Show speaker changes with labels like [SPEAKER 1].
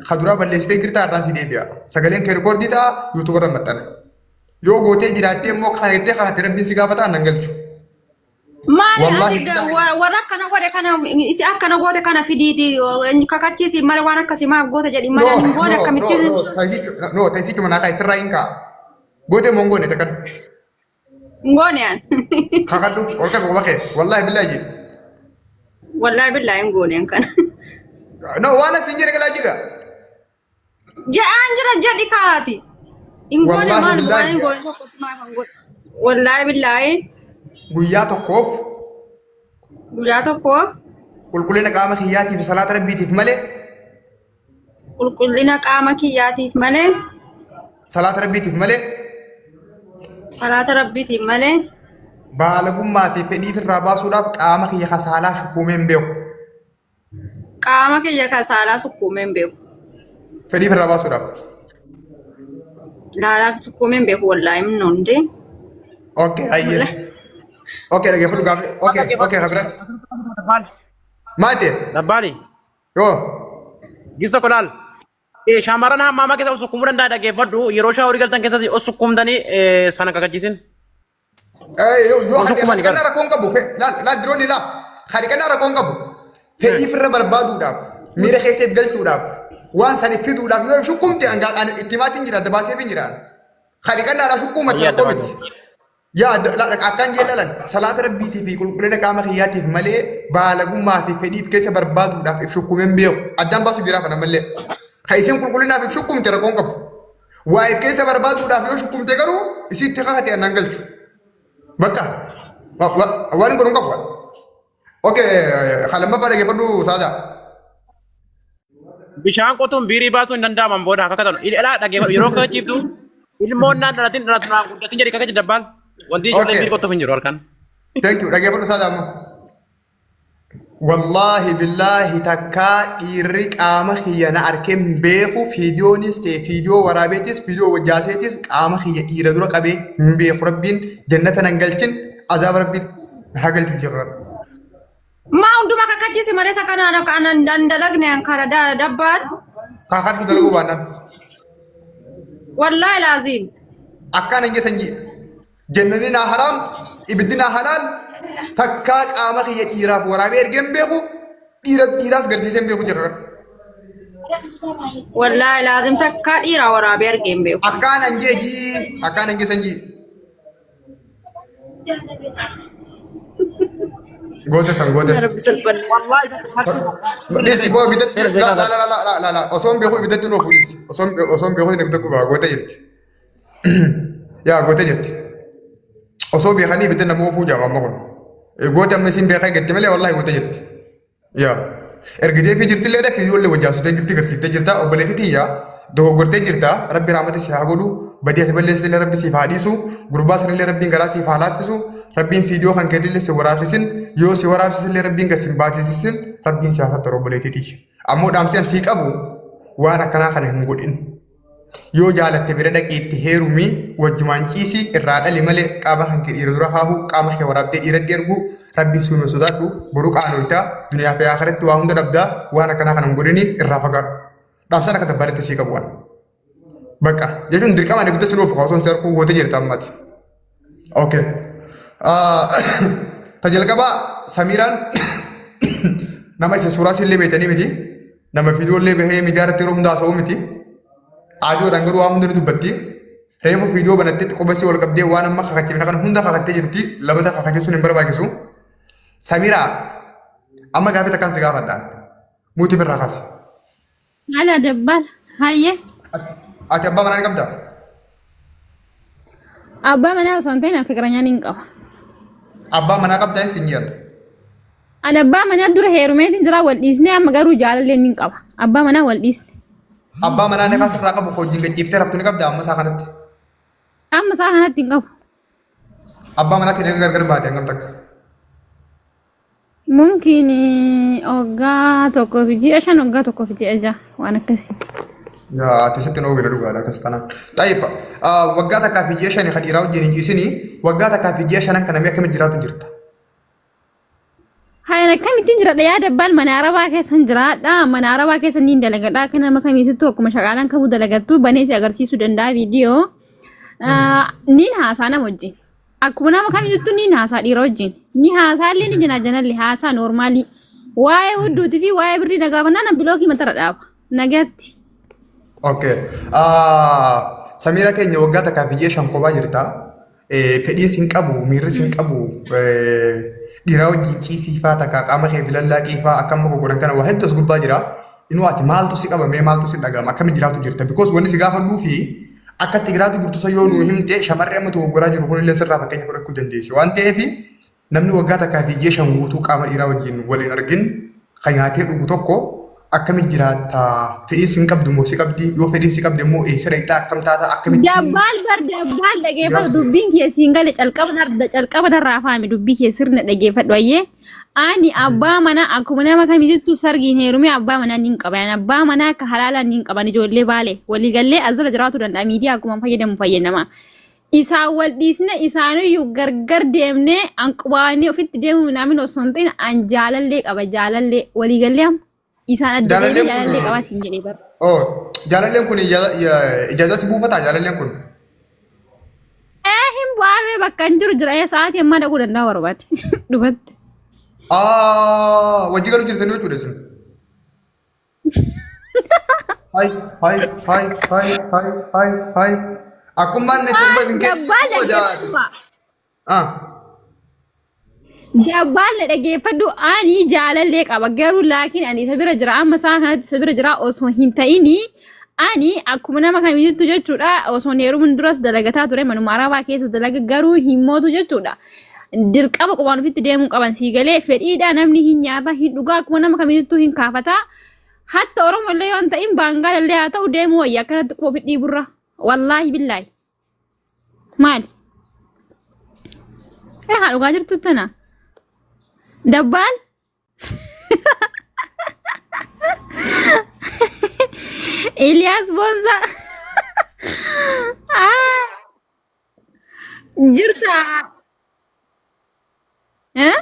[SPEAKER 1] Ka duraa balleessitee jirta har'aan si deebi'a. Sagaleen kee rikoordii ta'a yuutuuba irra maxxana. Yoo gootee jiraattee immoo kana jettee kakate rabbiin si gaafata nan galchu.
[SPEAKER 2] Maali
[SPEAKER 1] Wallaahi
[SPEAKER 2] ati warra akkana godhe kana isi akkana goote kana fidiiti kakachiisi malee waan akkasii maaf goote jedhi malee
[SPEAKER 1] No,
[SPEAKER 2] hin goone
[SPEAKER 1] no,
[SPEAKER 2] akkamitti
[SPEAKER 1] no, no, no, taisichi manaa kaa sirraa hin kaa'a. Gootee moo hin goone takkan?
[SPEAKER 2] Hin goone an.
[SPEAKER 1] Kakadhu ol qabi quba kee. Wallaahi billaahi jedhi.
[SPEAKER 2] Wallaahi billaahi hin goone an kana.
[SPEAKER 1] No, waan asiin jedhe galaa jiga.
[SPEAKER 2] Jedhaan jira jedhi kaati. Hin goone
[SPEAKER 1] Wallaahi
[SPEAKER 2] maal
[SPEAKER 1] billaahi
[SPEAKER 2] waan hin goone tokkotti maaf hin goone. Wallaahi billaahi
[SPEAKER 1] Guyyaa tokkoof
[SPEAKER 2] guyyaa tokkoof
[SPEAKER 1] qulqullina qaama kiyyaatiif salaata rabbiitiif malee
[SPEAKER 2] qulqullina qaama kiyyaatiif malee
[SPEAKER 1] Salaata rabbiitiif malee
[SPEAKER 2] salaata rabbiitiif malee
[SPEAKER 1] baalagummaa fi fedhii irraa baasuudhaaf qaama kiyya kasaalaa shukuumee hin beeku.
[SPEAKER 2] qaama kiyya kasaalaa sukkuumee hin beeku.
[SPEAKER 1] Fedhii irraa baasuudhaaf.
[SPEAKER 2] Laalaa sukkuumee hin beeku wallaahi minna hundee.
[SPEAKER 1] Okay, ayyee. Okay, dhaggeeffadhu gaaffii. Okay, okay, kabira. Maal ta'e?
[SPEAKER 3] Dabbaali.
[SPEAKER 1] Yoo.
[SPEAKER 3] Gis tokko laal. Shamarran hammaamaa keessa of sukkuumuu danda'a dhaggeeffadhu. Yeroo shaaworii galtan keessatti of sukkuumtanii sana kakachiisin.
[SPEAKER 1] Yoo yoo
[SPEAKER 3] Of sukkuumani
[SPEAKER 1] dhiqannaa
[SPEAKER 3] gara.
[SPEAKER 1] rakkoon qabu laal laal diroonni laa dhiqannaa rakkoon qabu fedhii firra barbaaduudhaaf miira keessa galchuudhaaf waan san fiduudhaaf yoo sukkuumte an itti maatiin jira adda baasee hin jira. Dhiqannaadhaaf sukkuumatti
[SPEAKER 3] Ayyaa adda
[SPEAKER 1] rakkoo miti.
[SPEAKER 3] baasee.
[SPEAKER 1] Yaa akkaan jee lalan salaata rabbiitii fi qulqullina qaama kiyyaatiif malee baalagummaa fi fedhiif keessa barbaaduudhaaf if shukkumee hin beeku. Addaan baasu jiraaf ana malee. Ka isin qulqullinaaf if shukkumte rakkoon qabu. Waa if keessa barbaaduudhaaf yoo shukkumte garuu isitti kakate annan galchu. Bakka waan hin godhu hin qabu. Okay, kan lammaffaa dhaggeeffadhu Saadaa.
[SPEAKER 3] Bishaan qotuun biirii baasuun hin danda'aman booda akka kakatan. Ilaa dhaggeeffadhu yeroo kakachiiftu ilmoon naan dhalatin dhalatu naan guddatin jedhi kakachi dabbaan. Wanti ijoolleen
[SPEAKER 1] Okay.
[SPEAKER 3] biirii qottuuf hin jiru halkan.
[SPEAKER 1] Thank you. Dhaggeeffadhu Saadaa ammoo. Wallaahi billaahi takkaa dhiirri qaama kiyya na arkee hin beeku fiidiyoonis ta'e fiidiyoo waraabeetis fiidiyoo wajjaaseetis qaama kiyya dhiira dura qabee hin beeku rabbiin jannata nan galchin azaaba rabbiin haa galchu jirra.
[SPEAKER 2] Maa hunduma kakachiisi malee isa kanaan akka anan dandalagne an kana dabbaan.
[SPEAKER 1] Kakadhu dalaguu baannaan.
[SPEAKER 2] Wallaahi laaziim.
[SPEAKER 1] Akkaan hin geessan jee. Jannanni naa haraam, ibiddi naa halaal, takkaa qaama kiyya dhiiraaf waraabee ergee hin beeku, dhiira dhiiraas garsiisee hin beeku jedha.
[SPEAKER 2] Wallaahi laazim takkaa dhiiraa waraabee argee hin beeku.
[SPEAKER 1] Akkaan hin jee jii, akkaan hin geessan jii. Goota san goota.
[SPEAKER 2] Yaa Rabbi salphanne.
[SPEAKER 3] Wallaahi
[SPEAKER 1] Dhiisi boo ibiddatti
[SPEAKER 3] Seera
[SPEAKER 1] la
[SPEAKER 3] seera.
[SPEAKER 1] la la la la la osoo hin beeku ibiddatti nuuf dhiisi. Osoo hin beeku ibidda gubaa goota jirti. Yaa gootee jirti. Osoo beekanii ibidda nama oofuu jaama amma kun. Goote amma isin beekaa gette malee wallaahi gootee jirti. Yaa ergitee fi jirti illee fi ijoollee wajjaasutee jirti garsiiftee jirta obboleettii tiyya dogoggortee jirta rabbi raamata si haa godhu badii ati balleessite illee rabbi siif haa dhiisu gurbaa sanillee rabbiin garaa siif haa laaffisu rabbiin fiidiyoo kan keetillee si waraabsisin yoo si waraabsisillee rabbiin gad sin baasisisin rabbiin si haa sattaru obboleettii tiyya. Ammoo dhaamsi an sii qabu waan akkanaa kana hin godhin. Yoo jaalatte bira dhaqii itti heerumi wajjumaan ciisi irraa dhali malee qaama kan kee dhiira dura kaahuu qaama kee waraabdee dhiiratti erguu rabbii suume sodaadhu boru qaanoyta duniyaa fi akhiratti waa hunda dhabdaa waan akkanaa kana hin godhini irraa fagaadhu. Dhaamsaan akka dabbaaletti sii qabu waan. Bakka jechuun dirqama ibidda sin oofu osoo hin sarkuu goote jirta ammati. Okay. Ta jalqabaa Samiiraan nama isin suuraa isillee beektanii miti. Nama viidiyoollee bahee miidiyaa irratti yeroo hunda haasa'uu miti. Aadiyoodhaan garuu waan hunda ni dubbatti. Reefu viidiyoo banatteetti quba isii ol qabdee waan amma kakachiifne kana hunda kakattee jirti. Lamata kakachiisuun hin barbaachisu. Samiiraa amma gaaffii takkaan si gaafadhaan. Muutii firraa kaasi.
[SPEAKER 4] Ala dabbal. Hayyee.
[SPEAKER 1] Ati abbaa manaa ni qabdaa?
[SPEAKER 4] Abbaa manaa osoo hin ta'in fiqiranyaan hin qaba.
[SPEAKER 1] Abbaa manaa qabdaa hin siin jedhan.
[SPEAKER 4] Ani abbaa manaa dura heerumeetiin jira wal dhiisnee amma garuu jaalallee ni qaba. Abbaa manaa wal dhiisne.
[SPEAKER 1] Abbaa manaa ni kaasirraa qabu hojiin gachiiftee raftu ni qabdaa amma isaa kanatti.
[SPEAKER 4] Amma isaa kanatti hin qabu.
[SPEAKER 1] Abbaa manaatiin eega gargar baate hangam takka?
[SPEAKER 4] Mumkin waggaa 1 fi ji'a 5, waggaa 1 fi ji'a 6 waan akkasii.
[SPEAKER 1] Yaa ati sitti noo bira dhugaadha akkas taanaan. Xayyib waggaa 1 fi ji'a 5 kan dhiiraa wajjin hin ciisinii waggaa 1 fi ji'a 5 kana mee akkamitti jiraatu jirta?
[SPEAKER 4] Hayan akkamittiin jiraadha yaa dabbaal mana arabaa keessan jiraadha mana arabaa keessa niin dalagadha akka nama kamiitittu akkuma shaqaalaan kamuu dalagattu banee si agarsiisuu danda'a viidiyoo. Niin haasaa nama wajjin. Akkuma nama kamiitittu niin haasaa dhiira wajjin. Ni haasaa illee ni janaa janallee haasaa noormaalii. Waa'ee hudduutii fi waa'ee birrii na gaafannaa nan bilookii matara dhaaba. Nagaatti.
[SPEAKER 1] Okay. Samiira keenya waggaa takkaa fi ji'a 5 kophaa jirta. Fedhiin sin qabu, miirri sin qabu, dhiiraa wajjin ciisii faa takka qaama kee bilallaaqii faa akka amma goggoran kana waa hedduu as gubbaa jira. Inuu ati maaltu si qaba mee maaltu si dhaga'ama akkami jiraatu jirta? Because wanni si gaafadhuu fi akka itti jiraatu jirtu san yoo nuu himte shamarri amma dogoggoraa jiru kunillee sirraa fakkeenya fudhachuu dandeessi. Waan ta'eef namni waggaa takkaa fi ji'a 5 guutuu qaama dhiiraa wajjin wal hin argin kan nyaatee dhugu tokko akkamitti jiraatta? Fedhiin si hin qabdu moo si qabdi? Yoo fedhiin si qabde immoo eessa dhaqxaa? Akkam taata? Akkamittiin
[SPEAKER 4] Dabbaal bar dabbaal dhageeffadhu
[SPEAKER 1] jiraatu?
[SPEAKER 4] Dubbiin kee siin gale calqaba narra calqaba narraa faami dubbii kee sirna dhageeffadhu ayyee. Ani abbaa manaa akkuma nama kamitittuu sargiin heerumee abbaa manaa niin qaba. Ani abbaa manaa akka halaalaa niin qaban ijoollee baale waliigallee asirra jiraachuu danda'a miidiyaa akkuma fayyadamu fayyadama. Isaan wal dhiisne isaaniyyuu gargar deemnee an qubaanii ofitti deemuu minaamin osoo hin ta'in an jaalallee qaba jaalallee waliigallee amma isaan adda deemee
[SPEAKER 1] Jaalalleen kun
[SPEAKER 4] jaalallee qabaa siin jedhee bara.
[SPEAKER 1] Oh, jaalalleen kun ijaaza si buufataa jaalalleen kun?
[SPEAKER 4] Ee hin bu'aamee bakka hin jiru jira ee sa'aatii ammaa dhaquu danda'a barbaade dhufatti.
[SPEAKER 1] Ah, wajji garuu jirtanii jechuudha isin. Hai, hai, hai, hai, hai, hai, hai. Akkummaan inni xumba hin
[SPEAKER 4] Dabbaan
[SPEAKER 1] kennu
[SPEAKER 4] dhaggeeffadhu.
[SPEAKER 1] Ah.
[SPEAKER 4] Dabbaan dhaggeeffadhu ani jaalallee qaba garuu laakiin ani isa bira jira amma isaa kanatti isa bira jira osoo hin ta'ini ani akkuma nama kamiittu jechuudha osoo hin heerumin duras dalagataa ture manuma arabaa keessa dalaga garuu hin mootu jechuudha. Dirqama qubaan ofitti deemuu qaban sii galee fedhiidhaa namni hin nyaata hin dhugaa akkuma nama kamiittuu hin kaafataa. Hatta Oromo illee yoo hin ta'in Baangaal illee haa ta'u deemuu wayya akkanatti quba ofi dhiiburra. Wallaahi billaahi. Maali? Ee haa dhugaa jirtu tana. Dabbaal? Iliyaas Boonsaa. Ah, jirta. Eh?